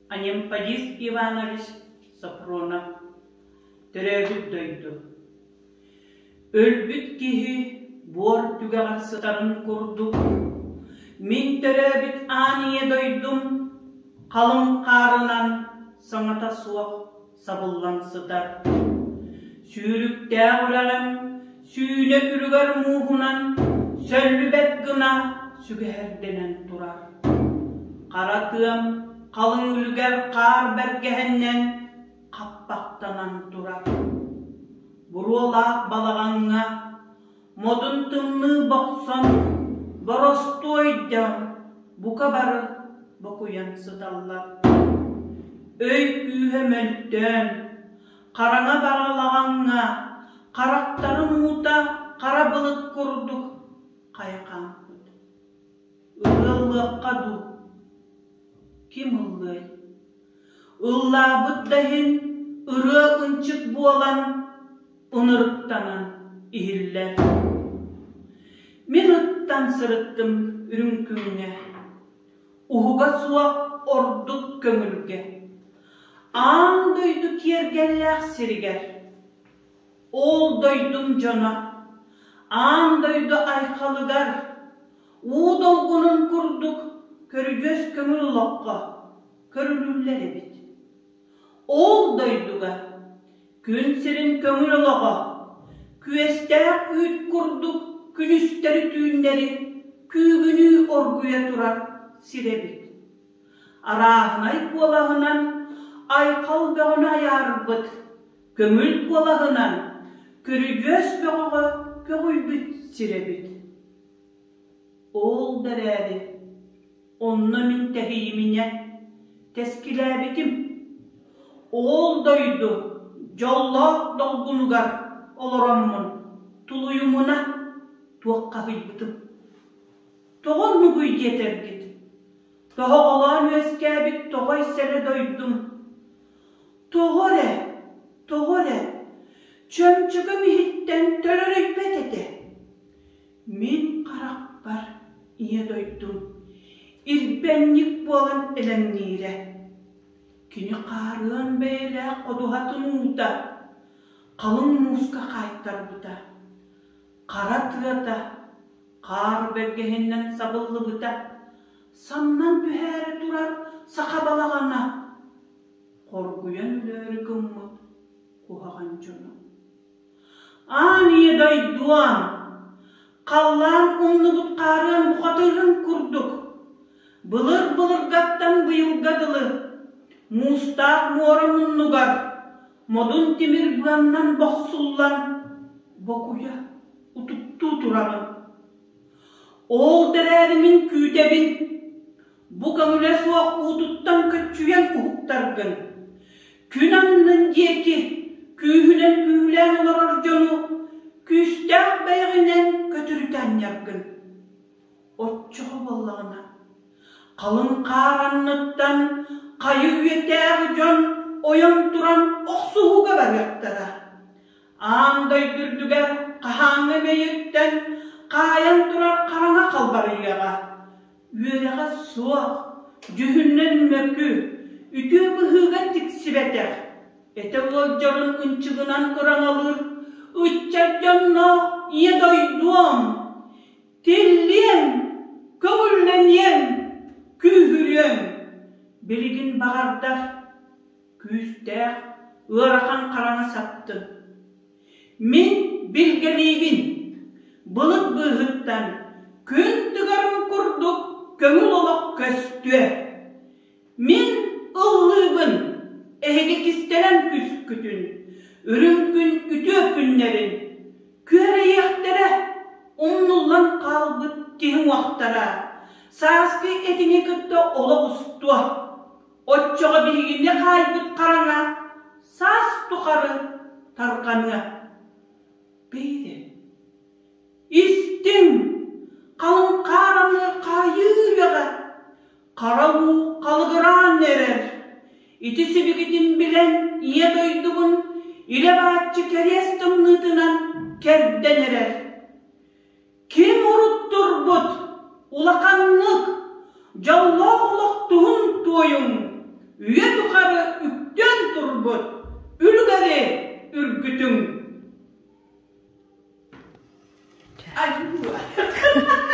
Анемподист Иванович Софронов Төрөөбүт дойду Өлбүт киһи буор түгэҕэр сытарын курдук, мин төрөөбүт аан ийэ дойдум халыҥ хаарынан саҥата суох сабыллан сытар. Сүүрүктээх үрэҕим сүүнэ үлүгэр мууһунан сөллүбэт гына сүгэһэрдэнэн турар. Хара тыам халыҥ үлүгэр хаар бэргэһэннэн хаппахтанан турар. Буруолаах балаҕаҥҥа модун тымныы бохсон, боростуой дьон бука бары бокуйан сыталлар. Өй күүһэ мөлтөөн, хараҥа баралаҕаҥҥа харахтарын уута хара былыт курдук хайа хаампыт. Ыллыахха дуу, ким ыллыай? Ыллаабыт да иһин ырыа ынчык буолан ынырыктанан иһиллэр. Мин ыттан сырыттым үрүҥ күҥҥэ, уһуга суох ордук көҥүлгэ, аан дойду киэргэллээх сиригэр. Ол дойдум дьоно, аан дойду айхалыгар, уу долгунун курдук көрүдьүөс көҥүл олоххо көрүлүүллэр эбит. Ол дойдуга күн сирин көҥүл олоҕо күөстээх үүт курдук күнүстэри-түүннэри күүгүнүү оргуйа турар сир эбит. Арааһынай куолаһынан айхал бөҕөнү айаарбыт, көҥүл куолаһынан көрүдьүөс бөҕөҕө көҕүйбүт сир эбит. Ол да эрээри Онно мин тэһийиминэ тэскилээбитим. Ол дойду дьоллоох долгунугар олороммун тулуйумуна туоххаһыйбытым. Тоҕо оннугуй диэтэргит? Тоһоҕолоон үөскээбит тоҕой сэрэ дойдум. Тоҕо эрэ, тоҕо эрэ, чөмчөкөм иһиттэн төлөрүйбэт этэ. Мин харахпар Ийэ дойдум ирбэнньик буолан элэҥниирэ. Кини хаарыан бэйэлээх ходуһатын уута халыҥ мууска хаайтарбыта, хара тыата хаар бэргэһинэн сабыллыбыта, самнан түһээри турар саха балаҕана хоргуйан өлөөрү гыммыт куһаҕан дьоно. Аан ийэ дойдуом, халлаан умнубут хаарыан бухатыырын курдук, былыр-былыргаттан быйылга дылы муустаах муора муннугар модун тимир быаннан бохсуллан бокуйа утуктуу тураҕын. Ол да эрээри мин күүтэбин, Бу көҥүлэ суох уутуттан көччүйэн уһуктаргын, күн аннын диэки күүһүнэн күүһүлээн олорор дьону күүстээх бэйэҕинэн көтүрүтэ анньаргын. Оччоҕо буоллаҕына, халыҥ хаар анныттан хайы үйэтээҕи дьон ойон туран охсуһууга барыахтара. Аан дойду үрдүгэр хаһааҥҥы мэйиттэн хаайан турар хараҥа халбарыйыаҕа. Үөрэҕэ суох, дьүһүнүнэн мөкү, үтүө быһыыга тиксибэтэх, этэ ыалдьарын ынчыгынан ыраҥалыыр ыччат дьонноох ийэ дойдуом, тиллиэҥ, көҥүллэниэҥ, күүһүрүөҥ, билигин баҕардар күүстээх, ыарахан хараҥа саптын. Мин билгэлиибин, былыт быыһыттан күн тыгарын курдук көҥүл олох көстүө. Мин ыллыыбын, эһиги кистэлэҥ күскүтүн, үрүҥ күн үтүө күннэрин, күөрэйиэхтэрэ, умнуллан хаалбыт киһи уҥуохтара, сааскы этиҥи кытта олох устуо. Оччоҕо биһигини хаайбыт хараҥа саас тухары тарҕаныа. Бэйдэ, истиҥ, халыҥ хаараны хаайыы үрэҕэ хара уу халыгыраан эрэр. Ити сибикитин билэн ийэ дойдубун илэ-бааччы кэриэс тымныытынан кэрдэн эрэр. Ким урут турбут, улаханнык, дьоллоох олох туһун туойуҥ! Үйэ тухары үктэн турбут үлүгэри үргүтүҥ. Айуу.